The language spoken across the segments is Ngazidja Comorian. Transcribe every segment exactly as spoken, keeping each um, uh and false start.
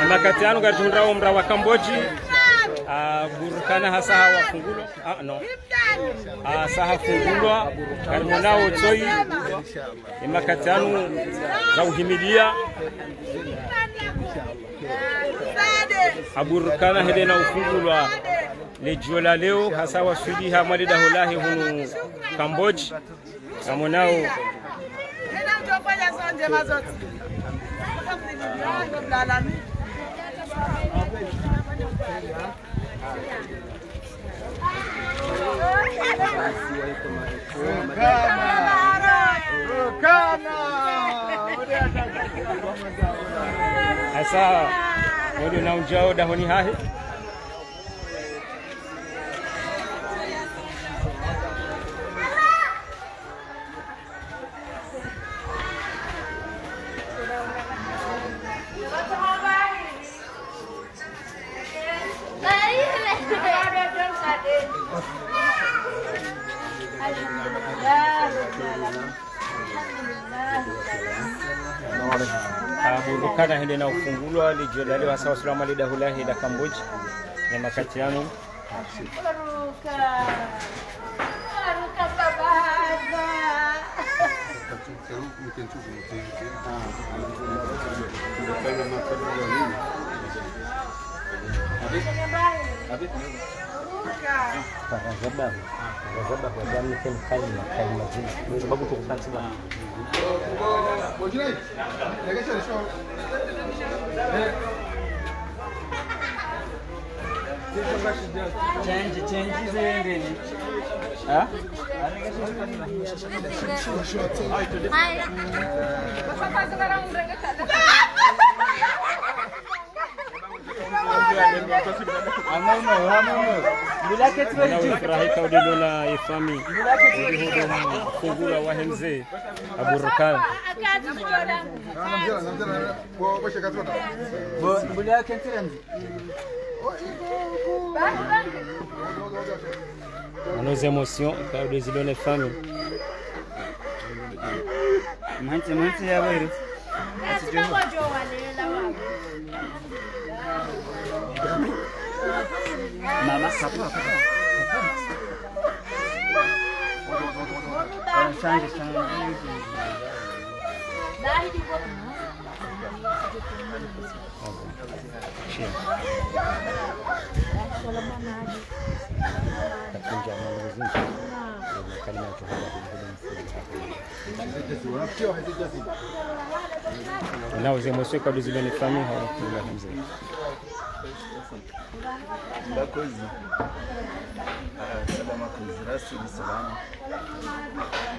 Makati yanu ngaridjihundrao mdru wa Kambodji, ah, Burkana hasa hafungulwa. Ah, non. Ah, hasa hafungulwa. Ngarimonao tsoyi. Ye makati yanu za uhimilia. Ah, Burkana hende na ufungulwa le djio la leo, hasa waswili ha mwali daho lahe hunu Kambodji. Ngamonao. Ena mtofanya zindji mazote. Alhamdulillah, Rabbil Alamin. Hasa, wodo na undjao dahoni hahe. Ah, Burkana hende na ufungulwa le djio la leo, hasa waswili ha mwali daho lahe la Kambodji. Ye makati yanu. Faraja bahu. Faraja bahu, ya mnike kalima, kalima zima. Kwa sababu tukufanya. Change, change, zende. Ha? Mwana ufurahika ulilo na ye famille. Uli hodo mfungulwa wahe mze Aburkana. Bo, mbuli yake ntirani. Nos émotions, ka udezilo ne famille. Mantsi, mantsi ya bwere. Mama, papa, papa. Change, change. Nos émotions, ka udezilo ne famille, mze. Mbakozi. Ah, salama kozi, rasuli salama.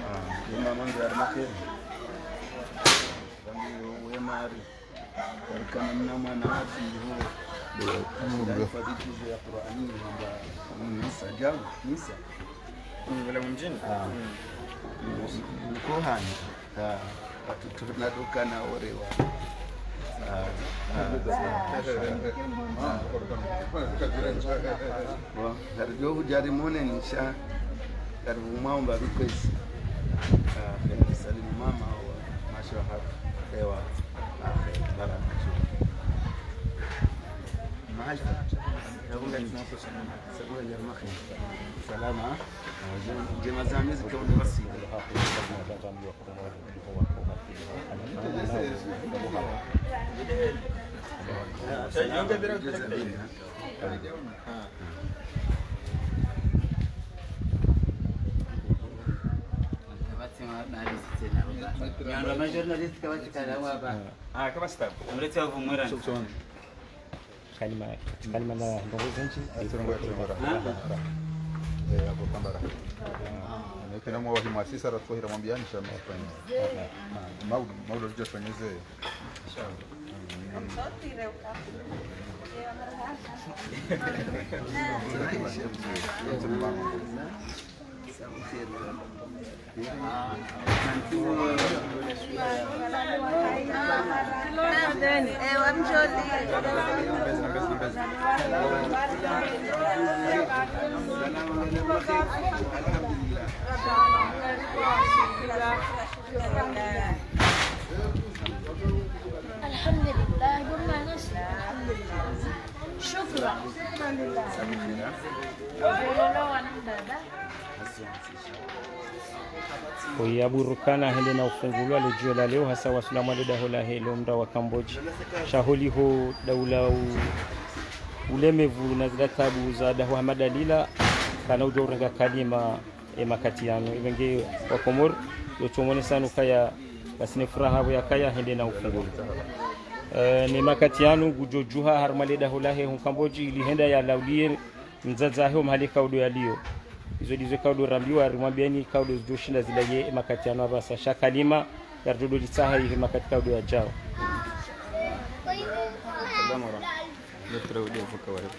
Ah, ni mama ndio armake. Ndio we mari. Kana mna mwana watu ndio. Ndio. Ndio fadhi tuzo ya Qur'ani namba. Nisa jamu, nisa. Mm, wala mjini. Ah. Mm. Niko hani. Ah, watoto nadukana orewa. Ah, ah, ah. Bon, ngarijo hudja rimone nisha. Ngari vumao mba bikwezi. Ah, salimu mama wa masho hatu. Ewa. Ah, baraka. Mahali. Salama. Njema za miezi kama ni wasi. Ah, kama sita. Kalima, kalima na ndrongoo zindji. Eh, hapo Kambara. Ah, ni kina mwa wahi masisa, ratuhira mwambiani shama fanya. Ah, mau, mau ndo fanyeze. الحمد لله، قلنا نصلي. Oyi aburukana hende na ufungulwa le djio la leo, hasa wasula mwa le daho lahe leo mda wa Kambodji. Sha holiho daula u-, ulemevu na zila tabu za daho Hamada lila, kana udjo urenga kalima e makati yanu. Iwe nge wa Komori, yo tsomonesa nu kaya, basi ne furaha pvo ya kaya hende na ufungulwa. Eh, ne makati yanu ngudjo djuha harumwa le daho lahe hu Kambodji ili henda ya laulie mdzadze wahe o mahali kaudo yalio. Izo ndizo kaudo rambiwa, rimwambieni kaudo zidjo shinda zilalie e makati yanu apvasa. Sha kalima, ya ridjo litsaha ihe makati kaudo yadjao. Salam alaikum. Notre audio, vous, Kawareb.